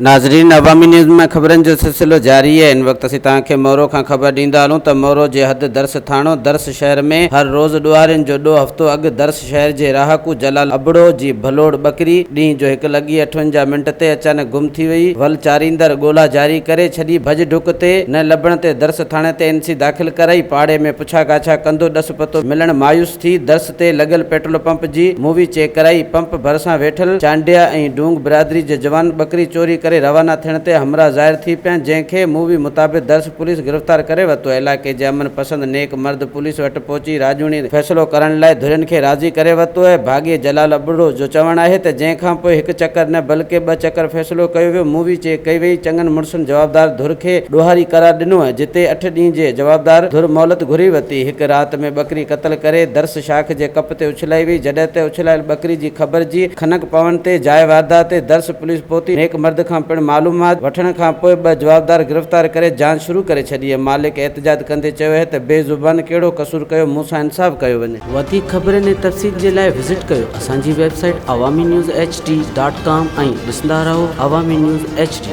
ناظرين عوامي نيوز ۾ خبرن جو سلسلو جاري آهي هن وقت اسين توهان کي مورو کان خبر ڏيندا هلون ته مورو جي حد درس ٿاڻو درس شهر ۾ هر روز ڏوهارين جو ڏوهه هفتو اڳ درس شهر جي رهاڪو جلال ابڙو جي ڀلوڙ ٻڪري ڏينهن جو هڪ لڳي 58 منٽ تي اچانڪ گم ٿي وئي ول چاريندڙ ڳولا جاري ڪري ڇڏي ڀڄ ڊڪ تي نه لڀڻ تي درس ٿاڻي تي اين سي داخل ڪرائي پاڙي ۾ پڇا ڳاڇا ڪندو ڏس پتو ملڻ مايوس ٿي درس تي لڳل پيٽرول پمپ جي مووي چيڪ ڪرائي، پمپ ڀرسان ويٺل چانڊيا ۽ ڊونگ برادري جي جوان ٻڪري چوري ڪري روانا ٿيڻ تي همراهه ظاهر ٿي پيا، جنهن کي مووي مطابق درس پوليس گرفتار ڪري ورتو، علائقي جي امن پسند نيڪ مرد پوليس وٽ پهچي راڄوڻي فيصلو ڪرڻ لاء ڌرين کي راضي ڪري ورتو ۽ ڀاڳي جلال ابڙو جو چوڻ آهي ته جنهن کان پوء هڪ چڪر نه بلڪه ٻه چڪر فيصلو ڪيو ويو، مووي چيڪ ڪئي وئي، چڱن مڙسن جوابدار ڌر کي ڏوهاري قرار ڏنو ۽ جتي اٺ ڏينهن جي جوابدار ڌر مهلت گهري ورتي، هڪ رات ۾ ٻڪري قتل ڪري درس شاخ جي ڪپ تي اڇلائي وئي، جڏهن ته اڇلايل ٻڪري جي خبر جي خنڪ پوڻ تي جاء واردات تي درس پوليس پهتي، نيڪ مرد کان پڻ معلومات وٺڻ کان پوء ٻه جوابدار گرفتار ڪري جاچ شروع ڪري ڇڏي ۽ مالڪ احتجاج ڪندي چيو اهي ته بي زبان ڪهڙو قصور ڪيو مون سان انصاف ڪيو وڃي. وڌيڪ خبرن ۽ تفصيل جي لاء وزٽ ڪيو اسان جي website Awami news H D dot com ۽ ڏسندا رهو عوامي نيوز ايڇ ڊي.